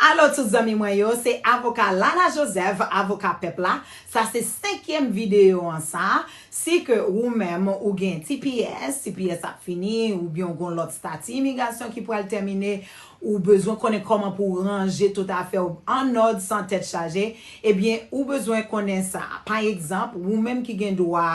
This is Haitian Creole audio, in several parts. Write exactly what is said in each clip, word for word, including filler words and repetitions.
Alo tout zanmi mwen yo, se avoka Lana Joseph, avoka pèp la. Sa se senkyèm videyo an sa. Si ke ou menm ou gen T P S, T P S ap fini, oubyen ou gen lòt stati imigrasyon ki pral tèmine, ou bezwen konnen kòman pou w ranje tout afè w an òd san tèt chaje, ebyen, ou bezwen konnen sa. Pa egzanp, ou menm ki gen dwa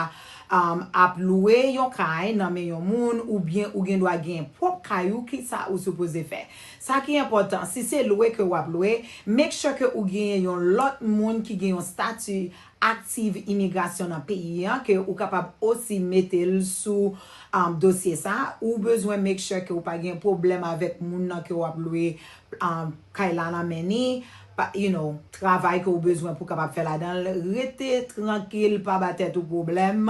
um, ap lwe yon kay nan men yon moun, oubyen ou gen dwa gen pwòp kay ou, ki sa ou sipoze fè? Sa ki enpòtan, si se lwe ke w ap lwe, make sure ke ou genyen yon lòt moun ki gen yon stati aktif imigrasyon nan peyi an, ke ou kapab osi mete l sou um, dosye sa. Ou bezwen make sure ke ou pa gen pwoblèm avèk moun nan ke w ap lwe um, kay la nan men ni, pa, you know, travay ke ou bezwen pou kapab fè ladan l. Rete trankil, pa ba tèt ou pwoblèm,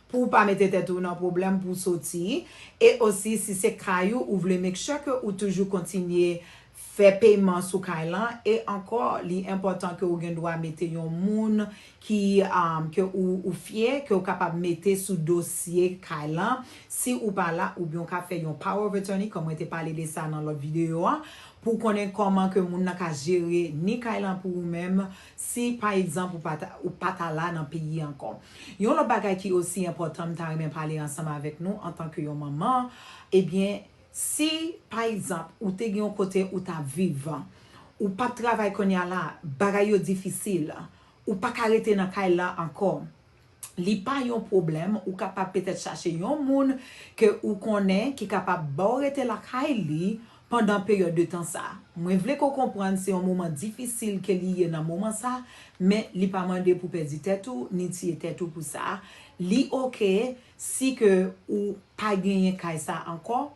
pou w pa mete tèt ou nan pwoblèm pou w soti. E osi, si se kay ou, ou vle make sure ke ou toujou kontinye fè peyman sou kay lan. E ankò, li enpòtan ke ou gen dwa mete yon moun ki, um, ke ou, ou fye, ke ou kapab mete sou dosye kay lan. Si ou pa la, oubyen ou ka fè yon power of attorney, kòm mwen te pale de sa nan lòt videyo an, pou konnen kòman ke moun nan ka jere ni kay lan pou ou menm, si, pa egzanp, ou pa ta, ou pa ta la nan peyi ankò. Yon lòt bagay ki osi enpòtan, m ta renmen pale ansanm avèk nou antanke yon manman, ebyen, si, pa egzanp, ou te gen yon kote ou t ap viv, ou p ap travay kounye a la, bagay yo difisil, ou pa ka rete nan kay la ankò, li pa yon pwoblèm, ou kapab petèt chache yon moun ke ou konnen ki kapab ba w rete lakay li pandan peryòd de tan sa. Mwen vle ke w konprann se yon moman difisil ke li ye nan moman sa, men li pa mande pou pèdi tèt ou, ni tiye tèt ou pou sa. Li oke si ke ou pa genyen kay sa ankò,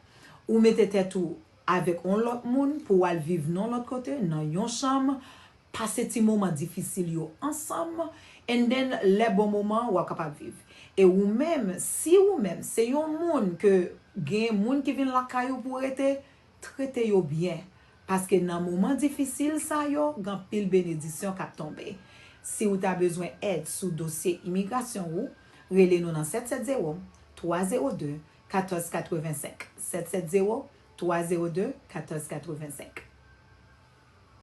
ou mete tèt ou avèk yon lòt moun pou w al viv nan lòt kote, nan yon chanm, pase ti moman difisil yo ansanm, and then lè bon moman w ap kapab viv. E ou menm, si ou menm se yon moun ke gen moun ki vin lakay ou pou rete, trete yo byen. Paske nan moman difisil sa yo, gen anpil benedisyon k ap tonbe. Si ou ta bezwen èd sou dosye imigrasyon ou, rele nou nan sèt sèt zewo, twa zewo de, katòz katrevensenk. Sèt sèt zewo, twa zewo de, katòz katrevensenk.